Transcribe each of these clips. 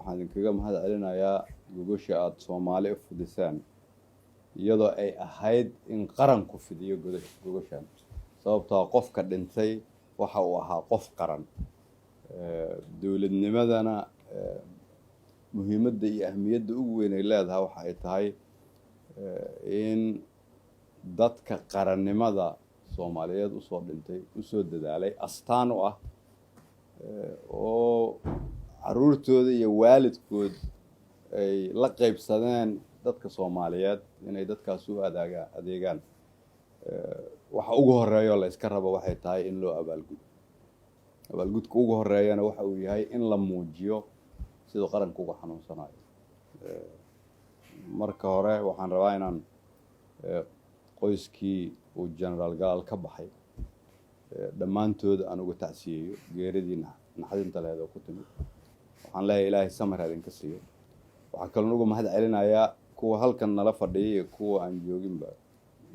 Waxaan idinkaga mahad celinayaa gogosha aada Soomaali u fidiseen, iyadoo ay ahayd in qaranku fidiyo gogoshan, sababtoo qofka dhintay waxa uu ahaa qof qaran. Dowladnimadana muhiimadda iyo ahmiyadda ugu weyn ay leedahay waxa ay tahay in dadka qarannimada Soomaaliyeed usoo dhintay, usoo dadaalay, astaan u ah oo caruurtooda iyo waalidkood ay la qeybsadeen dadka Soomaaliyeed inay dadkaas u adaaga adeegaan, waxa ugu horeeya oo la iska rabo waxay tahay in loo abaalgudo. Abaalgudka ugu horeeyana waxa uu yahay in la muujiyo siduu qaranku uga xanuunsanayo. Marka hore waxaan rabaa inaan qoyskii uu Generaal Galaal ka baxay dhammaantood aan uga tacsiyeeyo geeridii naxdinta lehed oo ku timid. Waxaan leeyahay, Ilaahay samir idinka siiyo. Waxaa kaloon uga mahad celinayaa kuwa halkan nala fadhiyay iyo kuwa aan jooginba,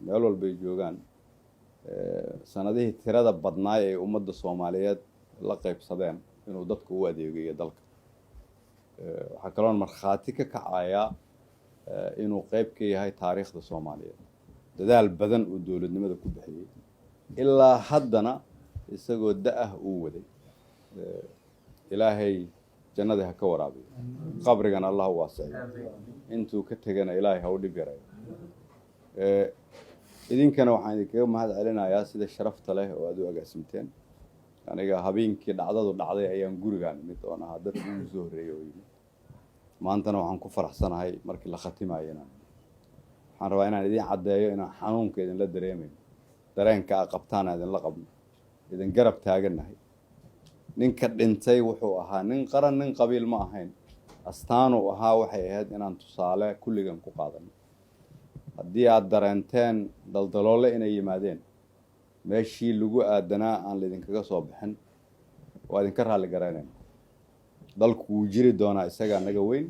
meel walbay joogaan, sanadihii tirada badnaay ee ummadda Soomaaliyeed la qaybsadeen inuu dadka u adeegayo dalka. Waxaa kaloon markhaati ka kacayaa inuu qeyb ka yahay taariikhda Soomaaliyeed, dadaal badan uu dowladnimada ku bixiyey, ilaa haddana isagoo da-ah uu waday. Ilaahay jannadii ha ka waraabiyo, qabrigana Allah u waasiciyo, intuu ka tegana Ilaahay ha u dhib yarayo. Idinkana waxaan idinkaga mahad celinayaa sida sharafta leh oo aad u agaasimteen. Aniga habeenkii dhacdadu dhacday ayaan gurigaan imid, oon ahaa dadkii ugu soo horreeyey oo yimid. Maantana waxaan ku faraxsanahay markii la khatimayo inaan, waxaan rabaa inaan idin caddeeyo inaan xanuunka idinla dareemayo, dareenka a qabtaana idinla qabno, idin garab taagannahay. Ninka dhintay wuxuu ahaa nin qaran, nin qabiil ma ahayn. Astaanuu ahaa, waxay ahayd inaan tusaale kulligan ku qaadano. Haddii aada dareenteen daldaloole inay yimaadeen, meeshii lagu aadanaa aan laydinkaga soo bixin, waa idinka raalli garaynayna. Dalku wuu jiri doonaa, isagaa naga weyn,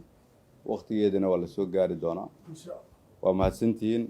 waktigeedina waa la soo gaari doonaa. Waa mahadsantihiin.